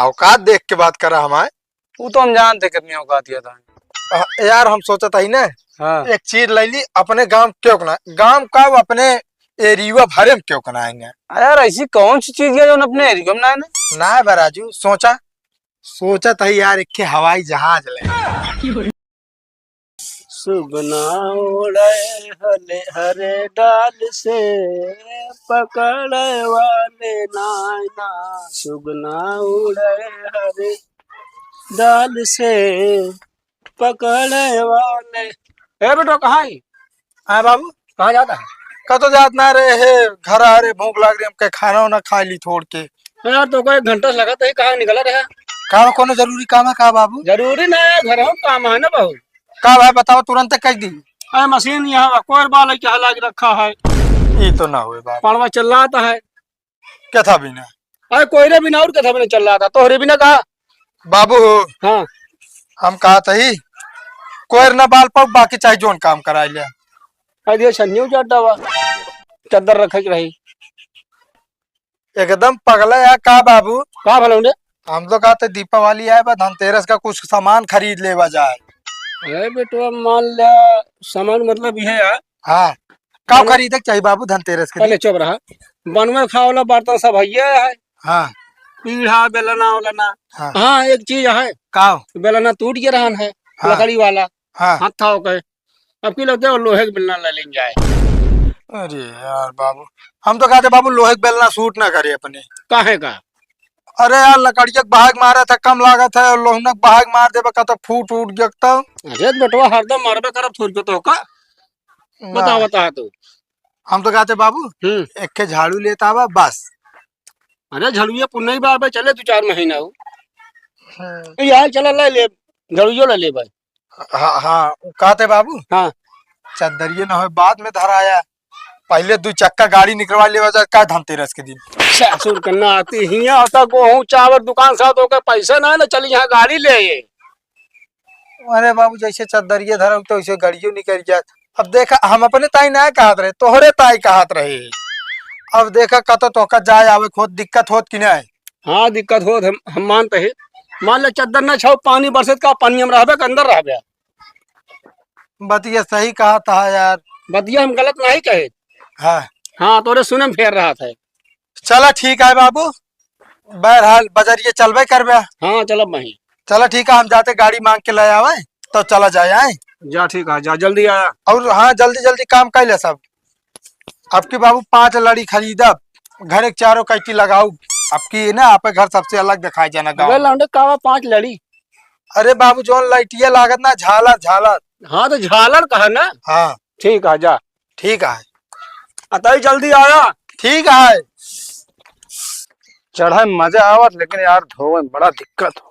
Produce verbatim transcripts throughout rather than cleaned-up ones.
औकात देख के बात करा हमार। उ तो हम जानते कितनी औकात है तो। अ, यार, हम सोचत हई ना, हाँ। एक चीज लइ ली, अपने गांव क्यों ना, गांव का, अपने एरिया भरे में क्यों ना आएंगे। अरे यार, ऐसी कौन सी चीज है जो अपने एरिया में ना आए ना? ना बे राजू, सोचा, सोचत हई यार, एक ठे हवाई जहाज ले। सुगना उड़े हले हरे डाल से, पकड़े वाले नायना। सुगना उड़े हरे डाल से, पकड़े वाले। ए बेटो, कहाँ है? हाँ बाबू। कहाँ जाता है? कतो जात ना रहे, हे घर आ रहे, भूख लाग रही, हमके खाना वाना खा ली थोड़ के। यार, तो कोई एक घंटा से लगा, तो ही कहाँ निकला रहा? का बा, कोनो जरूरी काम है का बाबू? जरूरी ना है, घर हम काम है ना बहुत। का भाई बताओ, तुरंत कह दी। अरे मशीन यहाँ बा, कोयर बाल है, क्या लाग रखा है? ये तो ना हुए बाबू। पड़वा चल रहा है। क्या था बिना? अरे कोयरे बिना और क्या था बिना चल रहा था, तोहरे बिना कहा? बाबू हो। हाँ। हम कहा था ही, कोयर ना बाल पाऊ, बाकी चाहे जोन काम कराई ले। अरे ये सन्नियों चड्डा बा, चद्दर रखे के रही। एकदम पगला है का बाबू? का भला उन्हें? हम तो कहते दीपावली आए बा, धनतेरस का कुछ सामान खरीद लेवा जाए। अरे बेटवा, मान लिया सामान मतलब ये है यार। हाँ, का बन- खरीदे के चाहिए बाबू धनतेरस के पहले दिन? चुप रहा। बनवे खाए वाला बर्तन सब है ये है। हाँ। पीढ़ा, बेलना, उलना। हाँ। हाँ, एक चीज है। का? बेलना टूट गया रहन है, हाँ। लकड़ी वाला। हाँ। हाथ था ओके। अब की लगता है लोहे के बेलना ले लेंगे जाए। अरे यार बाबू, हम तो कहते बाबू लोहे के बेलना सूट ना करे अपने। काहे का? अरे यार, लकड़िया के बहाग मारा था, कम लागत है, और लोहना के बहाग मार देबा का तो फूट उठ गया तो। अरे बेटवा, हरदम मारबे करब थोड़ के तो का? ना। बता, बता तू। हम तो कहते बाबू, हम्म। एक के झाड़ू लेता बा बस। अरे झाड़ुए पुन्नई बा, अबे चले दो चार महीना हो। हम्म। यार चला ले ले, झाड़ुओ ले ले भाई। हाँ, हाँ, उ कहते बाबू। हाँ। चद्दरिये न होए, बाद में धराया। पहले दू चक्का गाड़ी निकलवा लेवा जाए, का धनतेरस के दिन। ससुर के नाती हियां होता, गोहूं चावल दुकान से तो के पैसा ना, ना चली यहाँ गाड़ी ले आए। अरे बाबू, जैसे चद्दरिये धरब, तो वैसे गाड़ियों निकल जात। अब देखा, हम अपने ताई ना कहत रहे, तोहरे ताई कहत रहे। अब देखा, कतो तोहका जाए आवे खोत दिक्कत होत कि नहीं? हाँ, दिक्कत होत, हम, हम मानते हैं। मान ले, चद्दर ना छाओ, पानी बरसत का, पानी हम रहबे के अंदर रहबे। बतिया सही कहत हा यार। बतिया हम गलत नहीं कहे। हाँ। हाँ, तोरे सुने में फेर रहत है। चला ठीक है बाबू, बहरहाल बजरिए चलबे करबे। हाँ, चलब वहीं। चला ठीक है, हम जाते गाड़ी मांग के ले आवे, तो चला जाए, आए। जा ठीक है, जा जल्दी आया। और हाँ, जल्दी जल्दी काम कर ले सब। अब की बाबू पांच लड़ी खरीदब, घर एक चारों कैंची लगाऊ। अब की ना, आपे घर सबसे अलग दिखाई जाना गाँव अबे में। लौंडे, का बा पांच लड़ी? अरे बाबू, जौन लाइटिया लागत ना, झालर, झालर। हाँ, तो झालर कहा ना। हाँ। ठीक है, जा। ठीक है। अतई जल्दी आया। ठीक है। चढ़े में मजा आवत, लेकिन यार, धोवे में बड़ा दिक्कत हो।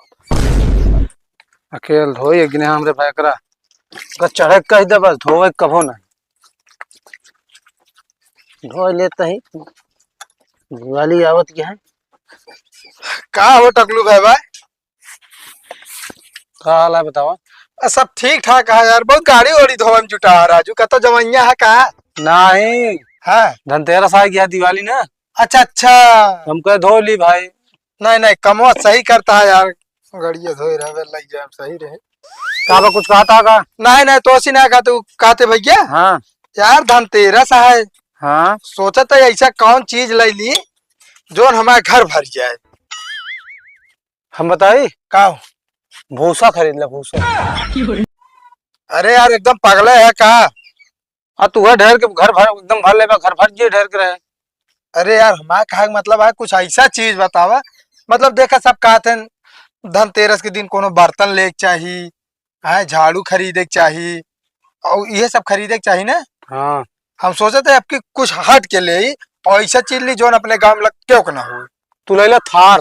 अकेल धोई एक दिन हमरे भैकरा का चढ़े कह दे, बस धोवे कभो नहीं। धोए लेते ही दिवाली आवत के है। का हो टकलू भाई, भाई? का हाल है बतावा? आ, सब ठीक ठाक है यार, बहुत गाड़ी ओड़ी धोवे में जुटा है राजू, कतो जमैया है का? नहीं। हाँ। धनतेरस आ गया, दिवाली ना। अच्छा, अच्छा। हम कहे धो ली भाई। नहीं, नहीं, कमवा सही करता है यार, गड़िया धोए रहे, लग जाए, सही रहे। का बा, कुछ कहता का? नहीं, नहीं, तो सी ना कहते, कहते भैया। हाँ। यार, धनतेरस है। हाँ। सोचत है ऐसा कौन चीज ले ली, जोन हमारे घर भर जाए। हम बताई? का? भूसा खरीद ले, भूसा। अरे यार, एकदम पगले है का? आ, तू है ढेर के घर भर, एकदम भर लेबा, घर भर जे ढेर के रहे। अरे यार, हमार कहे के मतलब है, कुछ ऐसा चीज बतावा, मतलब, देखा, सब कहत हैं, धनतेरस के दिन कोनो बर्तन ले के चाही, हैं, झाड़ू खरीदे के चाही, और ये सब खरीदे के चाही ना। हाँ। हम सोचत है, अब की कुछ हट के ले, और ऐसा चीज ली, जोन अपने गाँव में लग क्यों के ना हो। तू ले ले थार।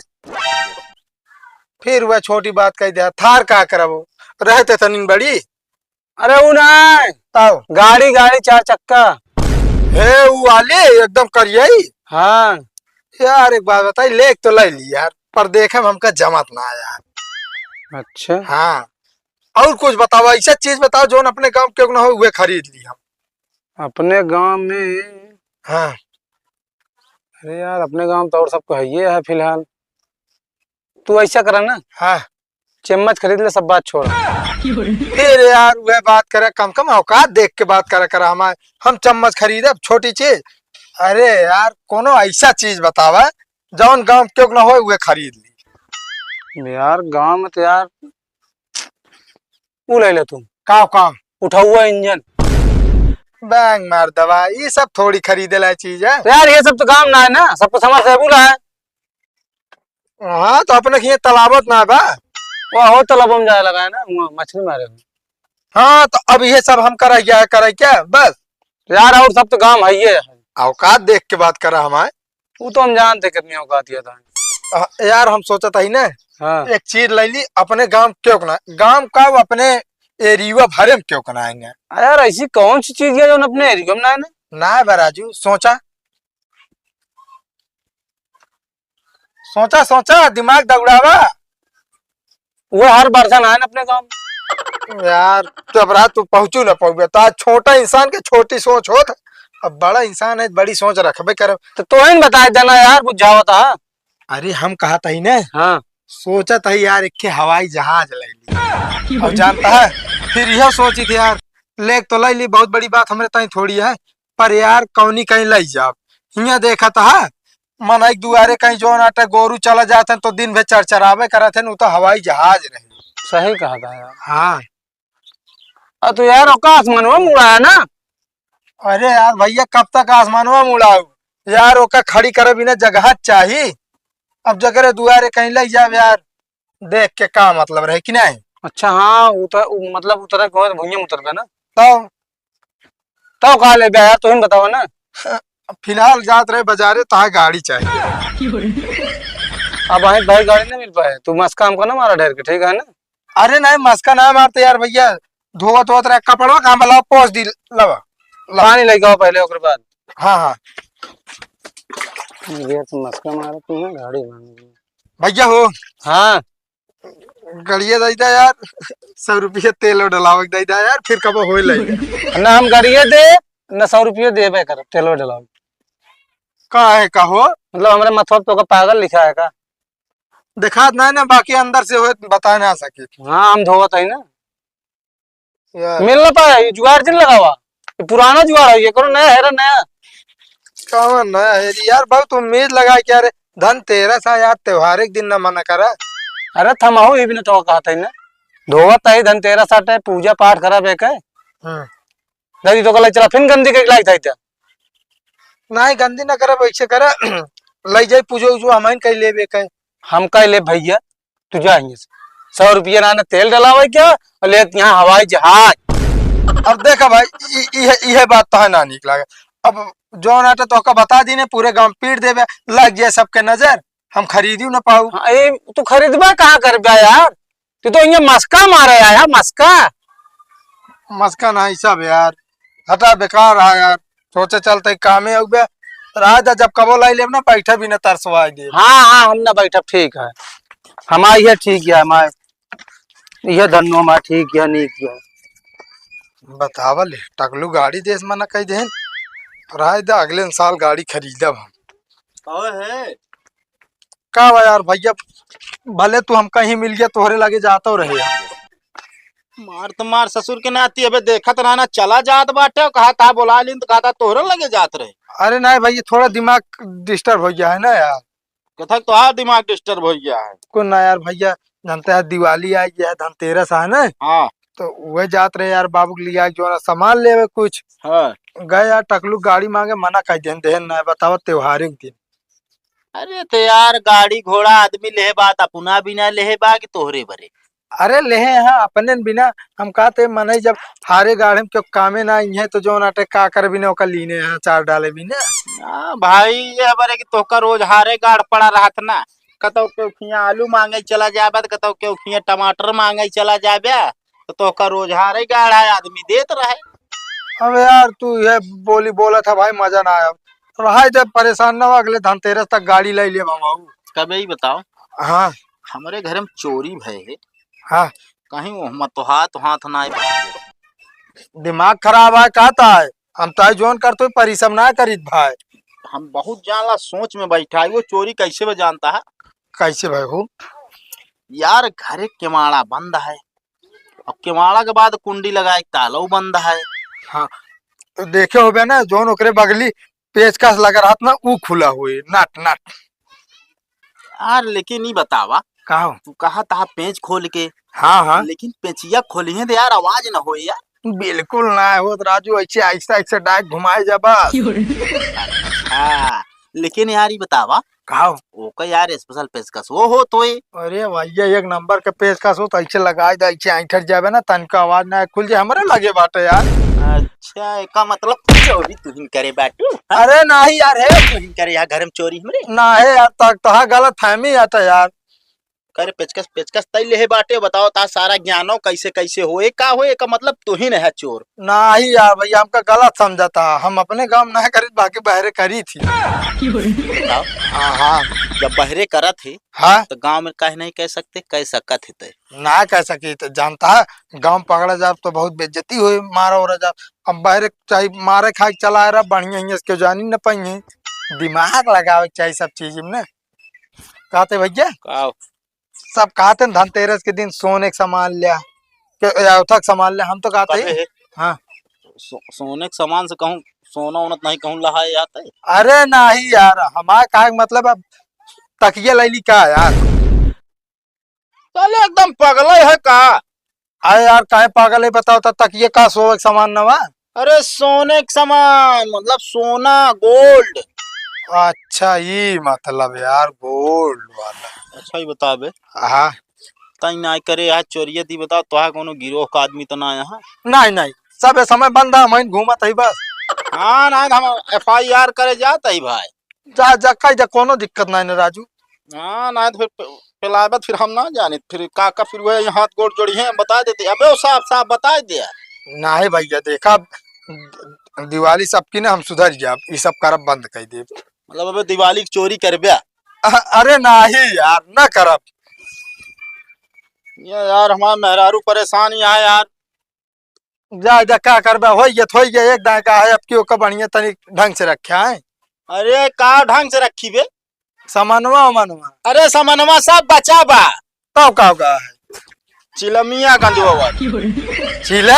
फिर वह छोटी बात कह दिया, थार का करबो, रहते तनिन बड़ी। अरे उ ना, आओ। गाड़ी, गाड़ी चार चक्का। हे, उ वाली एकदम करियई? हाँ। यार, एक बात बताई, लेके तो ले ली यार, पर देखे में हमका जमत ना यार। अच्छा। हाँ। और कुछ बताओ, ऐसा चीज बताओ, जोन अपने गाँव के ना हो, उहे खरीद ली हम। अपने गाँव में? हाँ। अरे यार, अपने गाँव में तो और सबको है ये है फिलहाल। तू ऐसा करा ना, हाँ। चम्मच खरीद ले, सब बात छोड़। फिर यार वह बात करे, कम कम औकात देख के बात करा करा हमारे। हम चम्मच खरीदे छोटी चीज? अरे यार कोनो ऐसा चीज बतावा जौन गाँव में क्यों ना होए, उहे खरीद ली। यार गाँव में तो यार ऊ ले ले तू। का काम? उठौआ इंजन। बैंग मार दवा, ये सब थोड़ी खरीदे ला चीज है। तो यार ये सब तो काम ना है ना, सब तो समरसेबुल है। हाँ तो अपने के यहाँ तालाबत ना बा। वो हो तालाब में जाए लगा है ना, वहाँ मछली मारे हो। हाँ तो अब ये सब हम करे क्या, करे क्या बस। यार और सब तो काम है ये। औकात देख के बात करा हमारे। वो तो हम जानते कितनी औकात है। अ, यार हम सोचत हई ना, हाँ। एक चीज ले ली अपने गांव क्यों ना, गांव का वो अपने एरिया भरे में क्यों ना आएंगे। अ, यार ऐसी कौन सी चीज है जो अपने एरिया में ना है ना? ना बा राजू, सोचा, सोचा, सोचा, दिमाग दौड़ावा। वो हर बरसन आए ना अपने गाँव में। यार, तो अब रात तू पहुँचू ना पाऊबे, तो आज छोटा इंसान के छोटी सोच होत, अब बड़ा इंसान है, बड़ी सोच रखबे करब। तो तोहिन बताए देना यार, बुझावत हा। अरे हम कहत हई ने, हाँ। सोचत हई यार, एक ठे हवाई जहाज ले ली। और जानता है, फिर यह सोची थी यार, लेक तो ले ली, बहुत बड़ी बात हमरे ताई थोड़ी है, पर यार कौनी कहीं ले जाब। हियाँ देखत हा, मनई दुआरे कहीं जौन आटे गोरू चला जात हैं तो दिन भर चरचरावे करत हैं, उ तो हवाई जहाज रहे। सही कहा था यार। हाँ। अ तो यार ओका आसमानवा में उड़ाया ना। अरे यार भैया, कब तक आसमानवा में उड़ाऊ यार, ओका खड़ी करे बिना जगह चाही। अब जकरे दुआरे कहीं ले जाब यार, देख के का मतलब रहे कि नहीं? अच्छा, हाँ, उतर, उ-, मतलब उतरे के होए तो भुइयां में उतरबे ना। तब तब का लेबे यार, तुम बताओ ना। फिलहाल जात रहे बाजारे, तहा गाड़ी चाहिए। अब भाई, भाई गाड़ी ना मिल पाए, तू मस्का हमको ना मारा ढेर के, ठीक है ना? अरे नहीं, मस्का ना मारते यार भैया, धोवत धोवत रहे, कपड़वा कहाँ बा, लाओ पोंछ दी, लावा, लावा। पानी लेके आओ पहले, ओकर बाद। हाँ, हाँ। ये तो मस्का मारत नहीं है, गाड़ी भांग गई। भैया हो। हाँ। गड़िया दे दा यार, सौ रुपया तेल और डलावे के दे दा यार, फिर कबो होए लगे। ना हम गड़िया दे, ना सौ रुपया देबे कर तेल और डलावे। का है का हो? मतलब हमरे मतलब तो का पागल लिखा है का? दिखात ना है ना, बाकी अंदर से होए बता ना सके। हाँ, हम धोवत है ना। यार। मिल ना पाए, ये जुगाड़ जिन लगावा। ये पुराना जुगाड़ है, ये करो नया है रे नया। कौन नया है रे यार, बहुत उम्मीद लगा के। अरे धनतेरस है यार, त्योहार एक दिन ना मना करा। अरे थमाहू ये भी ना तो कहत है ना, धोवत है धनतेरस आटे, पूजा पाठ करा बेके। हम्म। दादी तो कहले चला फिर गंदी के लाइक था। नहीं गंदी ना करा, वैसे करा। ले जाई पूजो उजो, हम कहीं लेबे के। हम कहीं ले भैया। तू जा हियां से। सौ रुपया ना, ना तेल डलावे क्या, और लेत यहाँ हवाई जहाज। अब देखा भाई, इ-, इहे, इहे बात तो है ना निक लागे। अब जौन आटे तो ओका बता दीने, पूरे गांव पीट देबे, लग जाए सबके नजर, हम खरीदी ना पाऊ। हाँ, ए, तू खरीदबा कहाँ करबा यार? तू तो यहाँ मस्का मारे आया, मस्का। मस्का नहीं सब यार, हटा बेकार है यार। सोचे चलते कामे अउबे। राज दा जब कबो लाई लेब ना, बैठा भी ना तरसवाई दे। हाँ, हाँ, हम ना बैठब, ठीक है। हमार ये ठीक है, हमार ये धन्नो हमार ठीक है, नीक है। बतावल, टकलू गाड़ी देस मना कह देन। राज दा अगले साल गाड़ी खरीदब हम। कहो है? का बा यार भैया, भले तू हम कहीं मिल गया, तोहरे लगे जातो रहे। मार तो मार ससुर के नाती, अबे देखत रहना, चला जात बाटे, कहा था बोला लिन तो कहा था तोहरे लगे जात रहे। अरे नहीं भैया, थोड़ा दिमाग डिस्टर्ब हो गया है ना यार। कथक तो हाँ दिमाग डिस्टर्ब हो गया है। कुछ ना यार भैया, जानते हैं दिवाली आ गया है, धनतेरस है ना। हाँ। तो वह जात रहे यार, बाबू के लिए जो ना सामान लेवे कुछ। हाँ। गए यार, टकलू गाड़ी मांगे, मना कह देन, देन ना, बताओ त्योहार के दिन। अरे तो यार, गाड़ी घोड़ा आदमी लेहे बा, त अपना बिना लेहे बा कि तोहरे बरे? अरे लेहे हैं अपने बिना। हम कहते मनई जब हारे गाढ़े में क्यों कामे ना आई है, तो जौन आटे का कर बिना ओका लीने हैं, चार डाले बिना। हाँ भाई, ये बरे कि तोहका रोज हारे गाढ़ पड़ा रहत ना, कतौ के उखिया आलू मांगे चला जाबे, त कतौ के उखिया टमाटर मांगे चला जाबे, तो तोहका रोज हारे गाढ़ा आदमी देत रहे। अब यार तू ये बोली बोलत है भाई, मजा ना आया। रहा जब परेशान ना हो, अगले धनतेरस तक गाड़ी ले ले बाबू। कबे ही बताओ। हाँ। हमरे घर में चोरी भय है। हाँ। कहीं वो मत तो हाथ, हाथ ना आए। दिमाग खराब है, कहता है। हम तो जोन करते परिश्रम ना करीत भाई। हम बहुत जानला सोच में बैठा है, वो चोरी कैसे बा जानता है? कैसे भाई हो? यार, घरे केवाड़ा बंद है, और केवाड़ा के बाद कुंडी लगाए तालो बंद है। हाँ, तो देखे होबे ना, जौन ओकरे बगली पेचकस लगा रहत ना, ऊ खुला हुए, नट, नट। यार, लेकिन ई बतावा, का हो? तू कहा तहा पेंच खोल के, हाँ, हाँ। लेकिन पेंचिया खोली है तो यार, आवाज न होए यार। बिल्कुल ना होत राजू, ऐसे, ऐसे, ऐसे डाक घुमाए जा बस। हाँ, लेकिन यार, ई बतावा, का हो? ओका यार, special पेचकस वो हो तोए। अरे भैया, एक नंबर के पेचकस हो, तो ऐसे लगाए दे, ऐसे ऐंठर जाबे ना, तनिका आवाज ना खुल जाए, हमरे लगे बाटे यार। अच्छा, एका मतलब चोरी तुहिन करे बाटू, हाँ? अरे नाही यार, हे। तुहिन करे यहाँ घर में चोरी हमरे? नाही यार, तक तहा गलत फहमी आता यार। करे पेचकस, पेचकस तई लेहे बाटे, बताओ ता सारा ज्ञानो कैसे, कैसे होए, का होए, एका मतलब तुहिन है चोर। नाही यार भैया, हमका गलत समझा था, हम अपने गाँव में ना करी, बाकी बहरे करी थी। बताओ। हाँ, हाँ। जब बहरे करत ही, हाँ। तो गाँव में काहे नहीं कह सकते, कह सकत ही ते। ना कह सकी तो जानता है, गाँव पकड़ा जाब तो बहुत बेइज्जती होई, मारा ओरा जाब। अब बहरे चाहे मारे खाए के चला रहा, बढ़िया हियाँ से केहू जानी न पाइए, दिमाग लगावे के चाही सब चीज में। कहते भैया, का हो? सब कहते हैं धनतेरस के दिन सोने के सामान लिया, के, या उठक सामान लिया, हम तो कहते कहे हैं, है? हाँ। सो-, सोने के सामान से कहूँ, सोना ओना तो नहीं कहूँ लहा जाता है? अरे नाही यार, हमारे कहे के मतलब अब तकिया ले ली का यार? साले एकदम पगला है का? अरे यार, काहे पागल है, बताओ तो, तकिए का सोवे के सामान न बा? अरे सोने के सामान, मतलब सोना, gold। अच्छा, ई मतलब यार, gold वाला। अच्छा, ई बताबे। हाँ। तई ना करे यार, चोरिये दी बताओ, तोहा कोनो गिरोह का आदमी तो ना यहाँ? नहीं, नहीं, सब ए समय बंद है, हम घूमत ही बस। हाँ, ना, हम F I R करे जात ही भाई। जा, जा, कह दे, कोनो दिक्कत नहीं न राजू। हाँ, ना तो फिर प-, पिलाबत फिर हम ना जानित, फिर का, का फिर वही हाथ गोड़ जोड़ी हैं, बता देते। अबे वो साफ, साफ बता दे। नहीं भैया, देखा, दिवाली सबकी ना हम सुधर जाब, ई सब करब बंद कर देब। मतलब अबे दिवाली की चोरी करबे? अ-, अरे नहीं यार, ना करब। ये यार हमार मेहरारू परेशान ही है यार। जा, जा, का करबे? होई गया, होई गया, एक दाएं का है, अब की ओका बढ़िया तनी ढंग से रखे, हैं? अरे, का ढंग से रखी बे? समनवा, उमनवा। अरे, समनवा सब बचा बा। तब का, का है? चिलमिया गंजवा बा। चिले?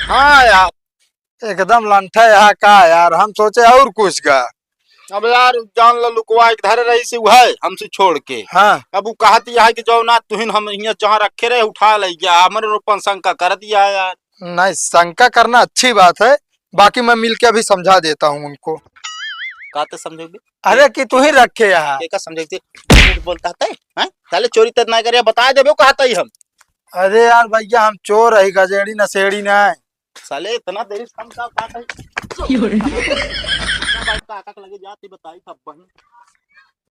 हाँ यार। एकदम लंठा यहाँ का यार, हम सोचे और कुछ का। अब यार, जान लो, लुकवा एक धरे रही सी, वह हमसे छोड़ के। हाँ। अब वो कहत यह है कि जो ना तुहिन हम हियाँ जहाँ रखे रहे, उठा ले गया, हमरे ऊपर शंका करत यह है यार। नहीं, शंका करना अच्छी बात है, बाकी मैं मिल के अभी समझा देता हूँ उनको। का ते समझोगे? अरे कि तू ही रखे यहाँ। के का समझोगे? झूठ बोलता है, हैं? साले चोरी ते ना करे, बता देबे कहता ही हम। अरे यार भैया, हम चोर है, गजेड़ी नशेड़ी ना है। साले इतना देरी से हम का, का कही? का भाई, का, का लगे जाते बताई सब बहन।